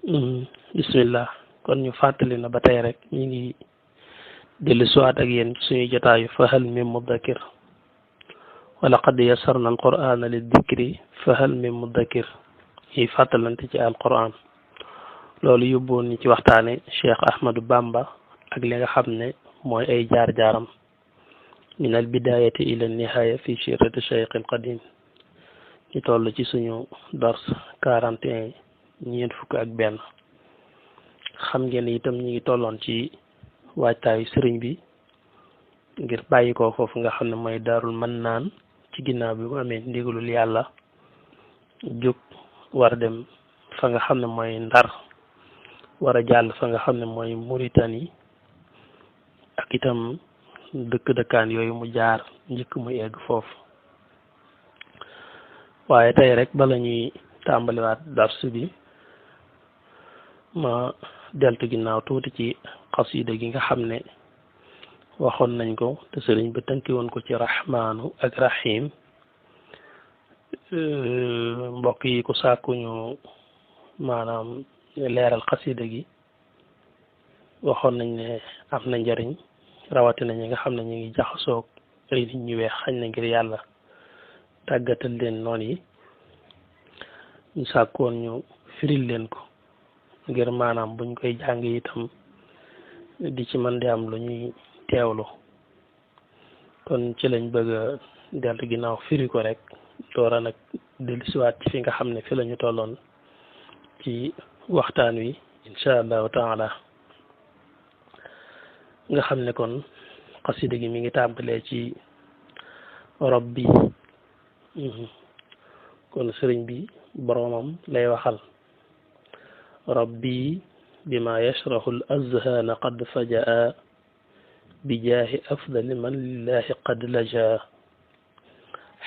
bismillah kon ñu fàttali na ba tey rek ñu ngi dellu siwaat ak yéen ci suñu jotaayu fahal min muddakir wala qad yassarna alqur'ana lidikri fahal min muddakir ñuy fàttalante ci alquran loolu yóbboon ni ci waxtaane Cheikh Ahmadou Bamba ak li nga xam ne mooy ay jaar-jaaram min al bidayati ila nihaya fi sirati cheikh al qadim ñu toll ci suñu dars 41 ñeent fukk ak benn xam ngeen itam ñi ngi tolloon ci waajtaayu sëriñ bi ngir bàyyi ko foofu nga xam ne mooy daarul mën naan ci ginnaaw bi mu amee ndigalul yàlla jóg war dem fa nga xam ne mooy ndar war a jàll fa nga xam ne mooy Mauritanie ak itam dëkkaan yooyu mu jaar njëkk mu egg foofu waaye tey rek bala ñuy tàmbaliwaat darsu bi ma deltu ginnaaw tuuti ci xasida gi nga xam ne waxoon nañ ko te sëriñ bi tënki woon ko ci rahmaanu ak rahim mbokk yi ku sàkkuñu maanaam leeral xasida gi waxoon nañ ne am na njariñ rawatina ñi nga xam ne ñu ngi jaxasoog ay nit ñu weex xañ na ngir yàlla tàggatal leen noonu yi ñu sàkkoon ñu firil leen ko ngir maanaam buñ koy jàng itam di ci mën di am lu ñuy teewlu kon ci lañ bëgg a dellu ginnaaw firi ko rek doora nag dellusiwaat ci fi nga xam ne fi la ñu tolloon ci waxtaan wi insha allahu taala nga xam ne kon xasida gi mi ngi tàmbalee ci rabbi kon sëriñ bi boroomam lay waxal rabbi bima yashrahu al azhana qad fajaa bijaahi afdali man lillahi qad lajaa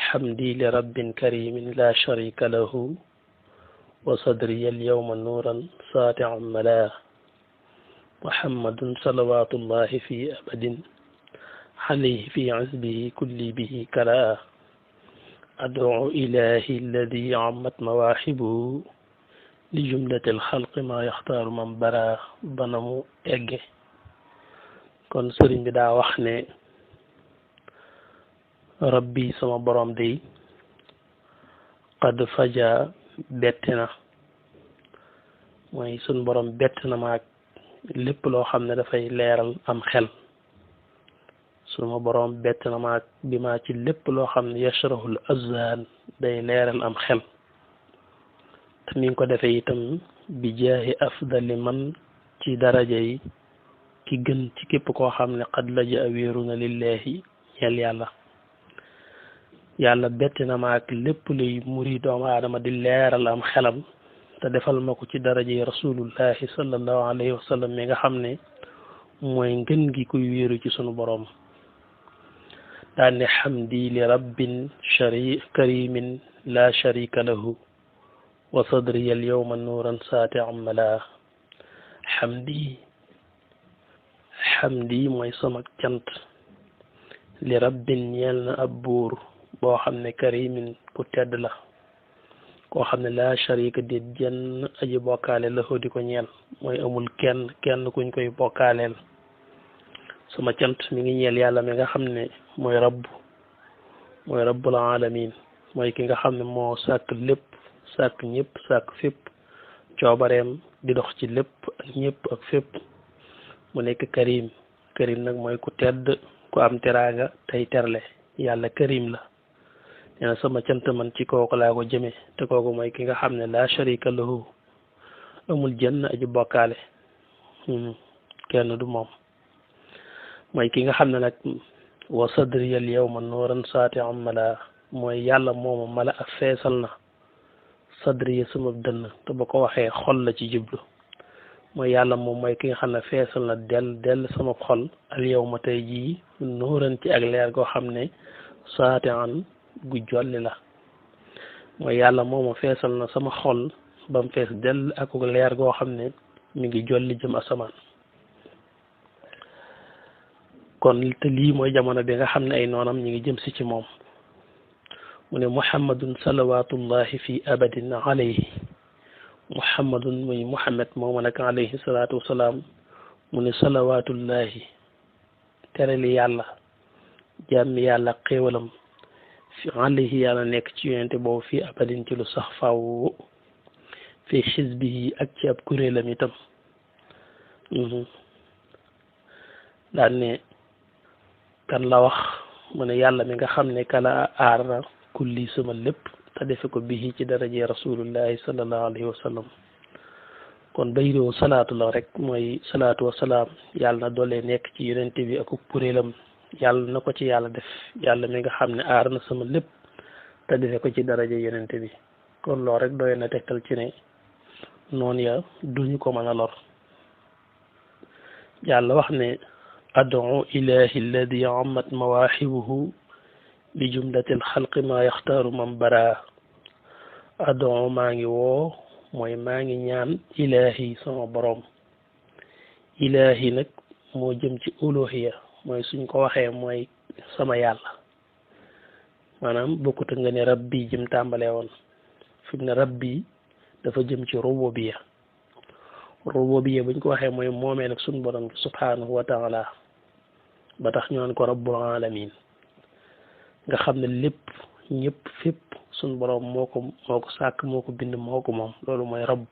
xamdi li rabbin karimin la sharika lahu wa sadriya al yawma nuuran saati'an malaa muhammadun salawatullahi fi abadin alayhi fi azbihi kulli bihi kalaa ad'u ilahi alladi ammat mawaahibuhu li jumlati alxalqi ma yaxtaaru man bara bana mu egge kon sëriñ bi daa wax ne rabbi sama borom day qad faja bette na mooy sun borom bett na maag lépp loo xam ne dafay leeral am xel suma borom bett na maag bi maa ci lépp loo xam ne yashrahul azhan day leeral am xel te mi ngi ko defee itam bi jaahi afdali man ci daraja yi ki gën ci képp koo xam ne qad laja wéeru na lillahi ñeel yàlla bett na maag lépp luy muri doomu aadama di leeral am xelam te defal ma ko ci daraja yi rasulullahi sallallahu alayhi wa sallam mi nga xam ne mooy ngën gi kuy wéeru ci sunu borom daan ne xamdi li rabbin karimin la sharika lahu wa sadriya al yawma nuuran saati'an malaa xamdi mooy sama cant li rabbin ñeel na ab buur boo xam ne karimin ku tedd la koo xam ne la sharika di jenn aji bokkaale lahu di ko ñeel mooy amul kenn kuñ koy bokkaaleel sama cant mi ngi ñeel yàlla mi nga xam ne mooy rabbul alamin mooy ki nga xam ne moo sàkk lépp sàkk ñëpp sàkk fépp coobareem di dox ci lépp ak ñëpp ak fépp mu nekk karim nag mooy ku tedd ku am teraanga tey terle yàlla karim la nee na sama cant man ci kooku laa ko jëme te kooku mooy ki nga xam ne la sharika lahu amul jenn aji bokkaale kenn du moom mooy ki nga xam ne nag wa sadriya al yawma nuuran saati'an malaa mooy yàlla moomu mala ak feesal na sadriya sama dënn te ba ko waxee xol la ci jublu mooy yàlla moom mooy ki nga xam ne feesal na dell sama xol al yawma tey jii nuuran ci ak leer goo xam ne saati'an gu jolli la mooy yàlla moomu feesal na sama xol ba mu fees dell ak leer goo xam ne mi ngi jolli jëm asamaan kon te lii mooy jamono bi nga xam ne ay noonam ñi ngi jëm si ci moom mu ne muhammadun salawatullahi fi abadin alayhi muhammadun muy muhammad mooma nag alayhi salaatu wasalaam mu ne salawaatullahi terali yàlla jàmmi yàlla xéewalam fi alayhi yàlla nekk ci yonente boobu fii abadin ci lu sax faw fi xisbihi ak ci ab kuréelam itam daan ne kan la wax mu ne yàlla mi nga xam ne kala aar na kulli sama lépp te defe ko bihi ci daraje rasulullahi sallallahu alayhi wa sallam kon bayroo salaatu la rek mooy salaatu wasalaam yàlla na doole nekk ci yonente bi ak kuréelam yàlla na ko ci yàlla def yàlla mi nga xam ne aar na sama lépp te defe ko ci daraje yonente bi kon loolu rek doy na tegtal ci ne noonu ya duñu ko mën a lor yàlla wax ne ad'u ilahi alladi ammat mawaahibuhu bi jumlatil xalqi ma yaxtaaru man bara ad'u maa ngi woo mooy maa ngi ñaan ilahi sama borom ilahi nag moo jëm ci uluhiya mooy suñ ko waxee mooy sama yàlla maanaam bokkut nga ne rabbi jëm tàmbalee woon fi mu ne rabbi dafa jëm ci rububiya buñ ko waxee mooy moomee nag suñ borom subhanahu wa taala ba tax ñu naan ko rabbul alamin nga xam ne lépp ñëpp fépp suñ borom moo ko sàkk moo ko bind moo ko moom loolu mooy rabb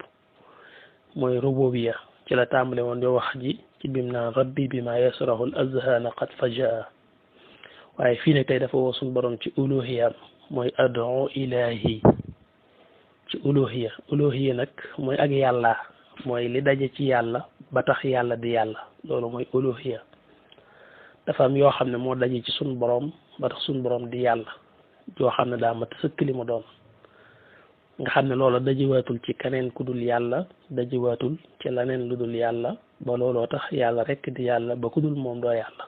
mooy rububiya ci la tàmbale woon di wax ji ci bim naan rabbi bi ma yasrahu al azhana qad fajaa waaye fii ne tey dafa woo suñ borom ci uluhiyam mooy ad'u ilahi ci uluhiya nag mooy ak yàlla mooy li daje ci yàlla ba tax yàlla di yàlla loolu mooy uluhiya dafa am yoo xam ne moo daje ci suñ borom ba tax suñ borom di yàlla yoo xam ne daa mat sëkk li mu doon nga xam ne loolu dajiwaatul ci keneen ku dul yàlla dajiwaatul ci leneen lu dul yàlla ba looloo tax yàlla rek di yàlla ba ku dul moom doo yàlla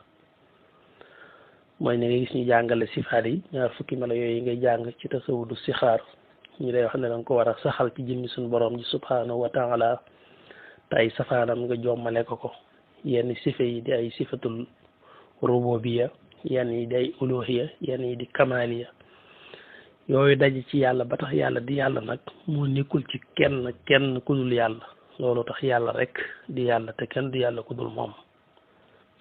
mooy ne nga gis ñu jàngale sifaat yi ñaar fukki melo yooyu ngay jàng ci tasawudu sixaar ñu lay wax ne danga ko war a saxal ci jëmmi suñu borom ji subhanahu wa taala te ay safaanam nga jommale ko yenn sife yi di ay sifatul rububiya yenn yi di ay uluhiya yenn yi di kamaliya yooyu daje ci yàlla ba tax yàlla di yàlla nag moo nekkul ci kenn ku dul yàlla loolu tax yàlla rek di yàlla te kenn du yàlla ku dul moom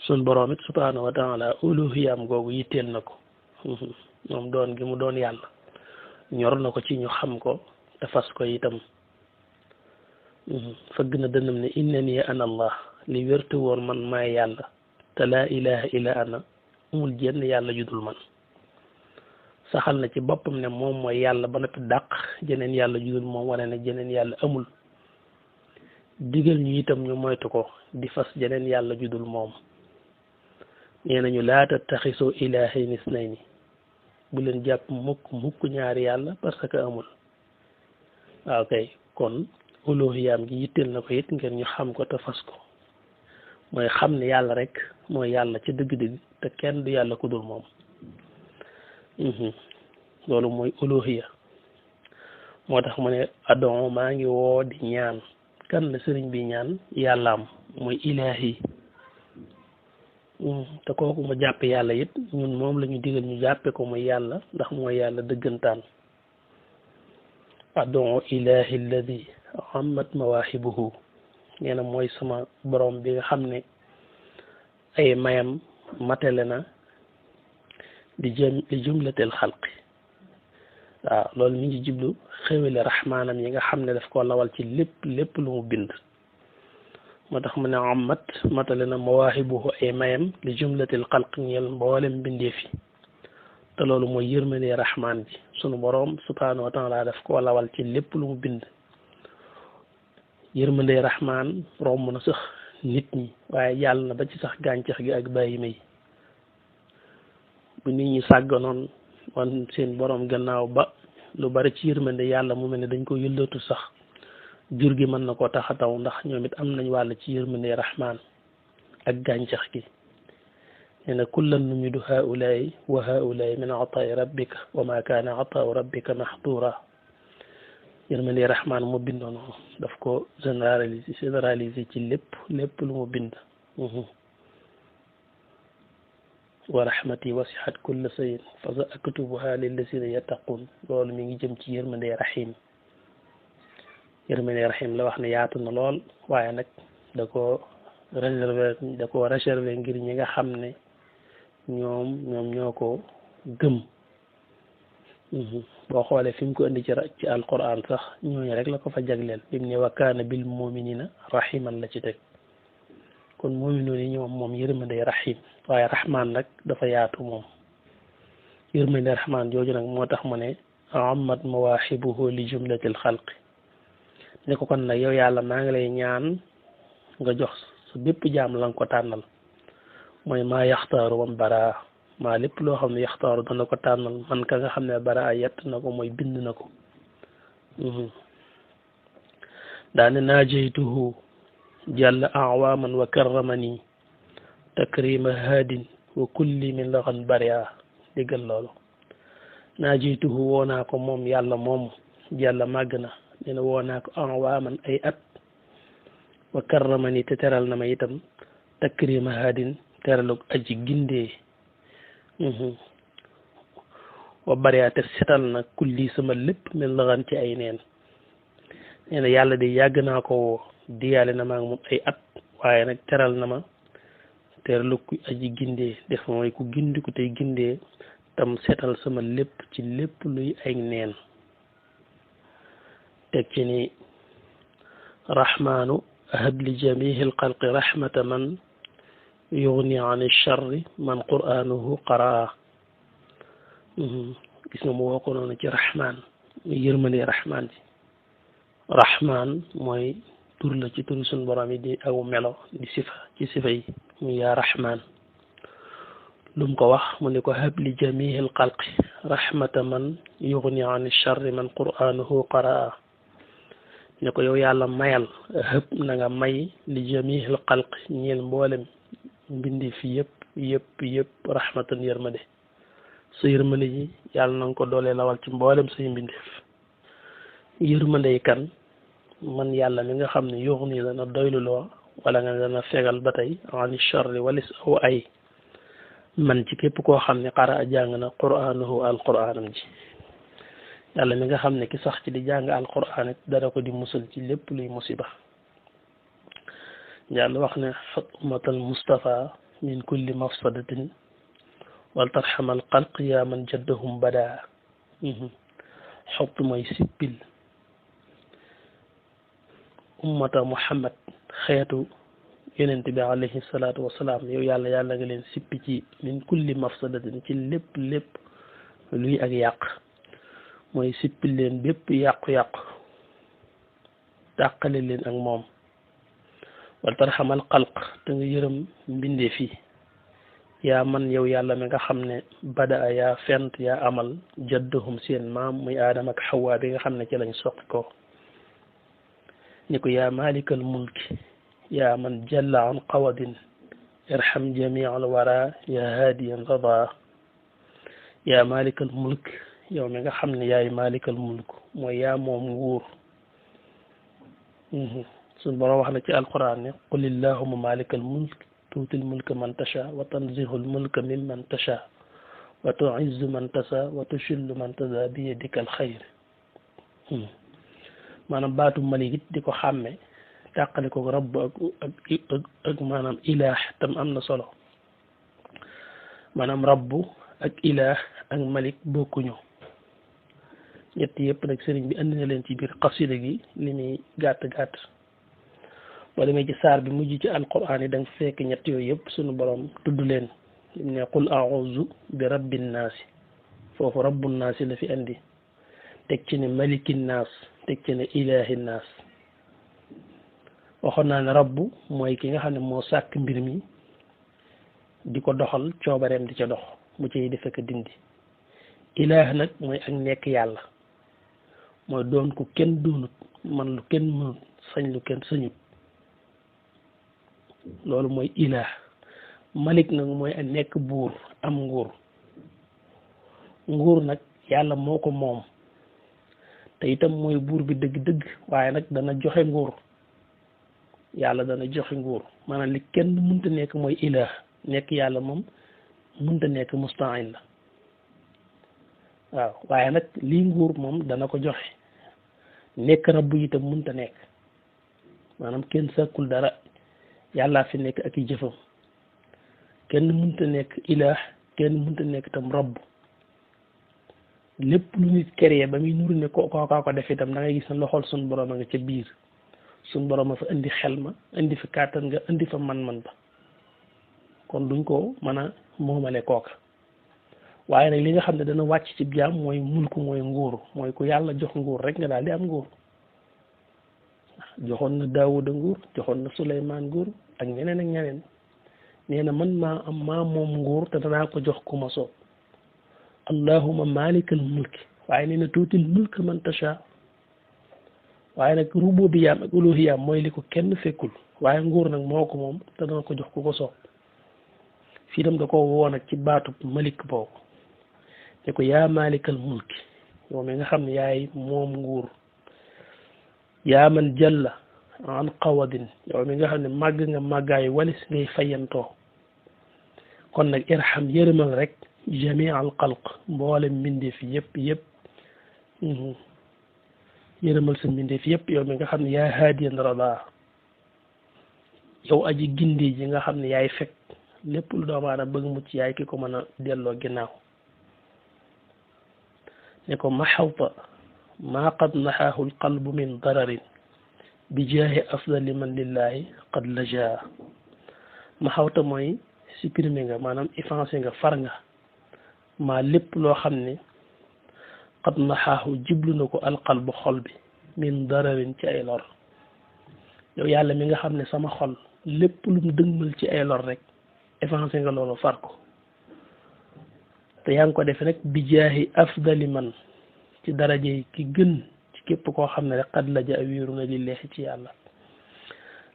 suñ borom it subhanahu wa taala uluhiyam googu yitteel na ko moom doon gi mu doon yàlla ñor na ko ci ñu xam ko te fas ko itam fëgg na dënam ne innani ana allah li wérte woon man maay yàlla te laa ilaha illa ana amul jenn yàlla judul man saxal na ci boppam ne moom mooy yàlla ba noppi dàq jeneen yàlla judul moom wane ne jeneen yàlla amul digal ñu itam ñu moytu ko di fas jeneen yàlla judul moom nee nañu laa tattaxisoo ilaahayni isnayni bu leen jàpp mukk ñaari yàlla parce que amul waaw kay kon uluhiyaam gi yitteel na ko it ngeen ñu xam ko te fas ko mooy xam ne yàlla rek mooy yàlla ci dëgg-dëgg te kenn du yàlla ku dul moom loolu mooy uluhiya moo tax mu ne adon maa ngi woo di ñaan kan la sëriñ bi ñaan yàllaam mooy ilaahi te kooku mu jàppe yàlla it ñun moom la ñu digal ñu jàppe ko muy yàlla ndax mooy yàlla dëggantaan adon ilaahi alladi ammat mawaahibuhu nee na mooy sama borom bi nga xam ne ay mayam matale na di jumlatel xalqi waaw loolu mi ngi jublu xéwale raxmaanam yi nga xam ne daf ko lawal ci lépp lu mu bind moo tax mu ne ammat matale na mawaahibuhu ay mayam li jumlatil xalq ñeel mboolem bindeef yi te loolu mooy yërmande raxmaan ji sunu borom subhanahu wa taala daf ko lawal ci lépp lu mu bind yërmande raxmaan romb na sax nit ñi waaye jàll na ba ci sax gàncax gi ak bàyyi may bu nit ñi sàgganoon wan seen borom gannaaw ba lu bari ci yërmande yàlla mu mel ne dañ ko yëllatu sax jur gi mën na koo tax a taw ndax ñoom it am nañ wàll ci yërmande rahmaan ak gàncax gi nee na kullan numidu haulaay wa haulaay min ataai rabbika wa ma kaana ataau rabbika maxduura yërmande rahmaan mu bindoon daf ko généraliser ci lépp lu mu bind wa rahmati wasihat kulla sayin fa sa aktubuha lillazina yattaqun loolu mi ngi jëm ci yërmande rahim yërmande rahim la wax ne yaatu na lool waaye nag da ko réservé ngir ñi nga xam ne ñoom ñoo ko gëm boo xoolee fi mu ko indi ci alquran sax ñooñu rek la ko fa jagleel bi mu ne wa kaana bil muminina rahiman la ci teg kon muminoon yi ñoom moom yërmande rahim waaye rahman nag dafa yaatu moom yërmande rahman jooju nag moo tax mu ne ammat mawaahibuhu li jumlatil xalqi ne ko kon nag yow yàlla maa ngi lay ñaan nga jox sa bépp jaam la nga ko tànnal mooy maa yaxtaaru wam baraa maa lépp loo xam ne yaxtaaru dana ko tànnal man ka nga xam ne baraa yett na ko mooy bind na ko daane naajaytuhu jàll awaaman wa karramani takrima haadin wa kulli min laxan baria déggal loolu naajaytuhu woo naa ko moom yàlla moom jàll màgg na nee na woo naa ko awaaman ay at wa karramani te teral na ma itam takrima haadin teralug aji gindee wa baria te setal na kulli sama lépp min laxan ci ay neen nee na yàlla de yàgg naa ko woo diyaale na ma ak moom ay at waaye nag teral na ma teralu ku aji gindee def mooy ku gindi ku tey gindee tam setal sama lépp ci lépp luy ay neen teg ci ni rahmaanu ahab li jamihil xalqi rahmata man yugni an charri man qur'anuhu qaraa gis nga mu woo ko noonu ci rahman yërmande rahman ji rahman mooy tur la ci turu suñu borom yi di aw melo di sifa ci sifa yi mu yaa rahman lu mu ko wax mu ne ko hab li jamihil xalqi rahmata man yugni an charri man qur'anuhu qaraa ne ko yow yàlla mayal hëpp na nga may li jamihil xalqi ñeel mboolem mbindi fi yëpp rahmatan yërmande sa yërmande ji yàlla na nga ko doolee lawal ci mboolem say mbindeef yërmande yi kan man yàlla mi nga xam ne yuux nii dana doyluloo wala nga dana fegal ba tey ani charri walis aw ay man ci képp koo xam ne xara jàng na qur'anuhu alqur'anam ji yàlla mi nga xam ne ki sax ci di jàng alqur'an it dara ko di musal ci lépp luy musiba yàlla wax ne xot ummatal mustafa min kulli mafsadatin wal tarxamal xalq yaa man jaddahum badaa xott mooy sippil ummata muhammad xeetu yonent bi alayhi salaatu wasalaam yow yàlla nga leen sippi ci min kulli mafsadatin ci lépp luy ak yàq mooy sippil leen bépp yàqu-yàqu tàqale leen ak moom wal tarxamal xalq te nga yërëm mbindee fii yaa man yow yàlla mi nga xam ne bada yaa fent yaa amal jaddahum seen maam muy aadama ak xawaa bi nga xam ne ci lañ soqi ko ni ko yaa malikal mulki yaa man jalla an qawadin irham jamii al wara yaa haadiyan rada yaa malikal mulk yow mi nga xam ne yaay malikal mulk mooy yaa moom nguur suñ borom wax na ci alquran ne qul illahumma malikal mulk tuutil mulka man tasha wa tanzihul mulka mimman tasha wa tu'izzu man tasha wa tushillu man tasha bi yadikal xayr maanaam baatu malik it di ko xàmme tàqale ko rabb ak maanaam ilaah tam am na solo maanaam rabbu ak ilaah ak malik bokkuñu ñett yëpp nag sëriñ bi andi na leen ci biir xasida gi li muy gàtt boo demee ci saar bi mujj ci alquran yi da nga fekk ñett yooyu yëpp sunu borom tudd leen lim ne qul a'uuzu bi rabbin naasi foofu rabbun naasi la fi andi teg ci ne malikin naas teg ci ne ilaahin naas waxoon naa ne rabbu mooy ki nga xam ne moo sàkk mbir mi di ko doxal coobareem di ca dox mu ciy di fekk dindi ilaah nag mooy ak nekk yàlla mooy doon ku kenn doonut man lu kenn mënut sañ lu kenn sañut loolu mooy ilaah malik nag mooy a nekk buur am nguur nag yàlla moo ko moom te itam mooy buur bi dëgg-dëgg waaye nag dana joxe nguur yàlla dana joxe nguur maanaam li kenn mënta nekk mooy ilaah nekk yàlla moom mënta nekk musta'in la waaw waaye nag lii nguur moom dana ko joxe nekk rabbu itam mënta nekk maanaam kenn sàkkul dara yàllaa fi nekk ak i jëfam kenn mënta nekk ilaah kenn mënta nekk itam rabb lépp lu nit créé ba muy nuru ne kookaa ko def itam da ngay gis ne loxol suñ borom a nga ca biir suñ borom a fa indi xel ma indi fa kàttan nga indi fa man-man ba kon duñ ko mën a moomale kooka waaye nag li nga xam ne dana wàcc ci jaam mooy mulku mooy nguur mooy ku yàlla jox nguur rek nga daal di am nguur joxoon na Daawuda nguur joxoon na Suleymaan nguur ak ñeneen ak ñeneen nee na man maa moom nguur te danaa ko jox ku ma soob allahumma malikal mulki waaye nee na tuutil mulka man tasha waaye nag rububiyaam ak uluhiyaam mooy li ko kenn fekkul waaye nguur nag moo ko moom te dana ko jox ku ko soob fii dem da ko woo nag ci baatub malik boobu ne ko yaa malikal mulki yow mi nga xam ne yaay moom nguur yaa man jalla an qawadin yow mi nga xam ne màgg nga màggaayu walis ngay fayantoo kon nag irham yërëmal rek jamii al xalq mboole mbindeef yëpp yërëmal sa mbindeef yëpp yow mi nga xam ne yaa haadiyan rada yow aji gindi ji nga xam ne yaay fekk lépp lu doomu aadama bëgg mucc yaay ki ko mën a delloo ginnaaw ne ko maxawta maa qad naxaahu alqalbu min dararin bi jaahi afdali man lillahi qad laja maxawta mooy supprimer nga maanaam effacé nga far nga maa lépp loo xam ne qad naxaahu jiblu na ko alqalbu xol bi min dararin ci ay lor yow yàlla mi nga xam ne sama xol lépp lu mu dëgmal ci ay lor rek effacé nga loolu far ko te yaa ngi ko def rek bi jaahi afdali man ci daraje yi ki gën ci képp koo xam ne rek xad la ja wéeru na lillahi ci yàlla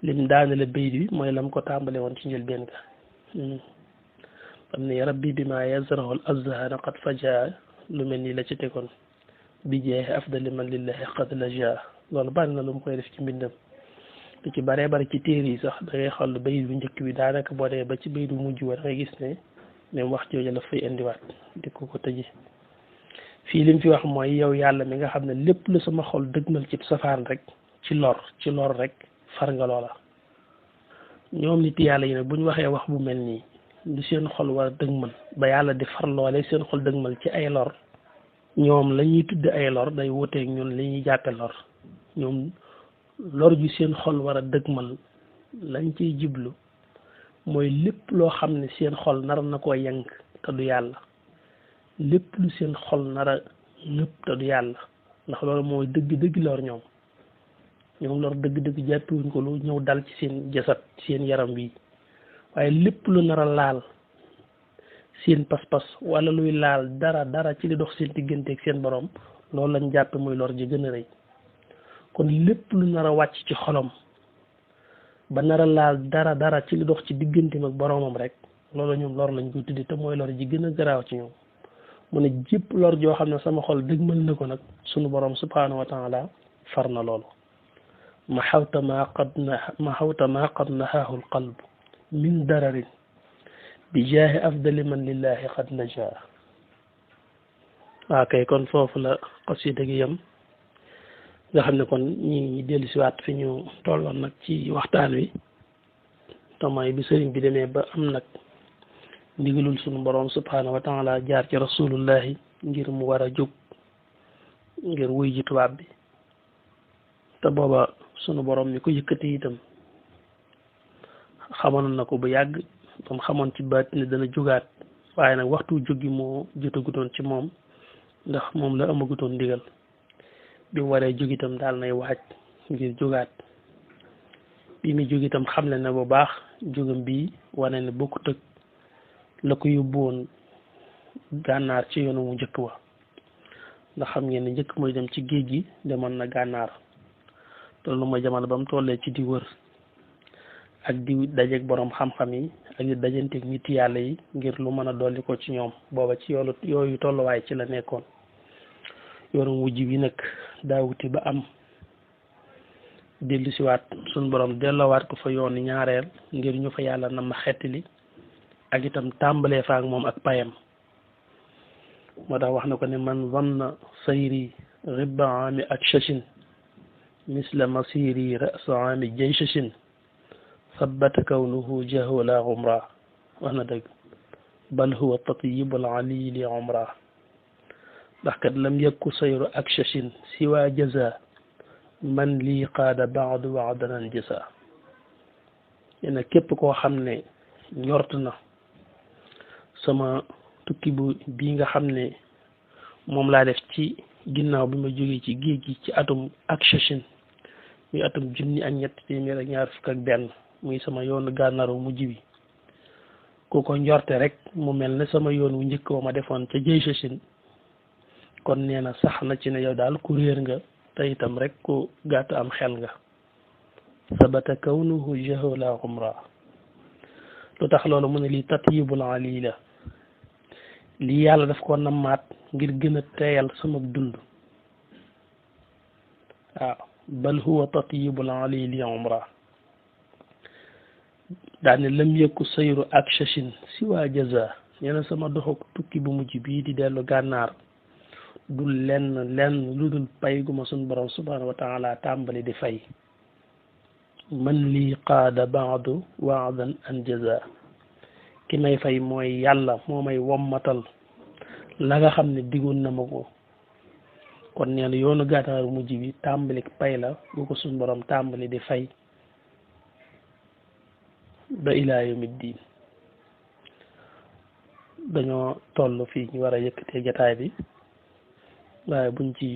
lim daane la bayt bi mooy lam ko tàmbale woon ci njëlbeen ga xam ne rabbi bi ma yazrahu al azhana qad faja lu mel nii la ci tegoon bi jaahi afdali man lillahi qad la ja loolu bari na lu mu koy def ci mbindam lu ci baree bari ci téere yi sax da ngay xool bayt bu njëkk bi daanaka boo demee ba ci bayt bu mujj wa da ngay gis ne même wax jooju la fay indiwaat di ko tëji fii lim fi wax mooy yow yàlla mi nga xam ne lépp lu sama xol dëgmal ci safaan rek ci lor rek far nga loola ñoom nit yàlla yi nag bu ñu waxee wax bu mel nii lu seen xol war a dëgmal ba yàlla di far loole seen xol dëgmal ci ay lor ñoom la ñuy tudde ay lor day wuteeg ñun li ñuy jàppe lor ñoom lor ju seen xol war a dëgmal lañ ciy jiblu mooy lépp loo xam ne seen xol nar na koo yënk te du yàlla lépp lu seen xol nar a ñëpp te du yàlla ndax loolu mooy dëgg lor ñoom lor dëgg jàppiwuñ ko lu ñëw dal ci seen jasat seen yaram wi waaye lépp lu nar a laal seen pas-pas wala luy laal dara ci li dox seen diggante ak seen borom loolu lañ jàppe muy lor ji gën a rëy kon lépp lu nar a wàcc ci xolam ba nar a laal dara ci li dox ci digganteem ak boromam rek loolu ñoom lor lañ koy tuddi te mooy lor ji gën a garaaw ci ñoom mu ne jépp lor joo xam ne sama xol dëgmal na ko nag sunu borom subhanahu wa taala far na loolu maxawta ma qad naxaahu alqalb min dararin bi jaahi afdali man lillahi qad naja waa kay kon foofu la xasida gi yam nga xam ne kon ñi dellu si waat fi ñu tolloon nag ci waxtaan wi te mooy bi sëriñ bi demee ba am nag ndigalul sunu borom subhanahu wa taala jaar ci rasulullahi ngir mu war a jóg ngir wuy ji tubaab bi te booba sunu borom mi ko yëkkati itam xamoon na ko bu yàgg moom xamoon ci baat ne dana jógaat waaye nag waxtu jógi moo jotagutoon ci moom ndax moom la amagutoon ndigal bi mu waree jóg itam daal nay waaj ngir jógaat bi muy jóg itam xamle na bu baax jógam bi wane ne bokkut ak la ko yóbbu woon gànnaar ci yoonu mu njëkk wa ndax xam ngeen ne njëkk mooy dem ci géej gi demoon na gànnaar te lu ma jamono ba mu tollee ci di wër ak di dajeeg borom xam-xam yi ak di dajanteeg nit yàlla yi ngir lu mën a dolli ko ci ñoom booba ci yoonu yooyu tolluwaay ci la nekkoon yoonu mujj bi nag daawuti ba am dellu siwaat suñ borom delloowaat ko fa yoonu ñaareel ngir ñu fa yàlla na ma xettali ak itam tàmbalee fa ak moom ak payam moo tax wax na ko ne man zanna sayri ribba ami ak shashin مثل مصيري رأس عام جيشش ثبت كونه جهولا غمرا وانا دق بل هو التطيب العلي لعمرا لقد لم يكن سير أكشش سوى جزاء من لي قاد بعد وعدنا جزاء ina képp koo xam ne ñort na sama tukki bi nga xam ne moom laa def ci ginnaaw bi ma jógee ci géej gi ci atum ak chachin muy atum junni ak ñett téeméer ak ñaar fukk ak benn muy sama yoonu gànnaaru mujj bi ku ko njorte rek mu mel ne sama yoon wu njëkk wa ma defoon ca jëy chachin kon nee na sax na ci ne yow daal ku réer nga te itam rek ku gàtt am xel nga sabata kawnuhu jahola xumra lu tax loolu mu ne lii tatyibul ali la lii yàlla daf ko nammaat ngir gën a teeyal sama dund waaw bal huwa tatyibul ali li umra daane lam yëkku sayru ak chachin si waa jaza nee na sama doxuk tukki bu mujj bii di dellu gànnaar du lenn lu dul pay gu ma sun borom subhanahu wa taala tàmbali di fay man lii qaada baadu waadan an jaza ki may fay mooy yàlla moo may wommatal la nga xam ne digoon na ma ko kon nee na yoonu gànnaaru mujj bi tàmbali pay la bu ko suñ borom tàmbali di fay ba ilaa yawmi diin dañoo toll fii ñu war a yëkkatee jataay bi waaye buñ ci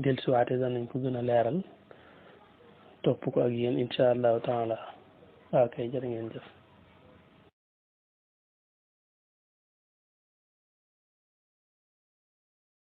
dellusiwaate danañ ko gën a leeral topp ko ak yéen incha allahu taala waaw kay jërë ngeen jëf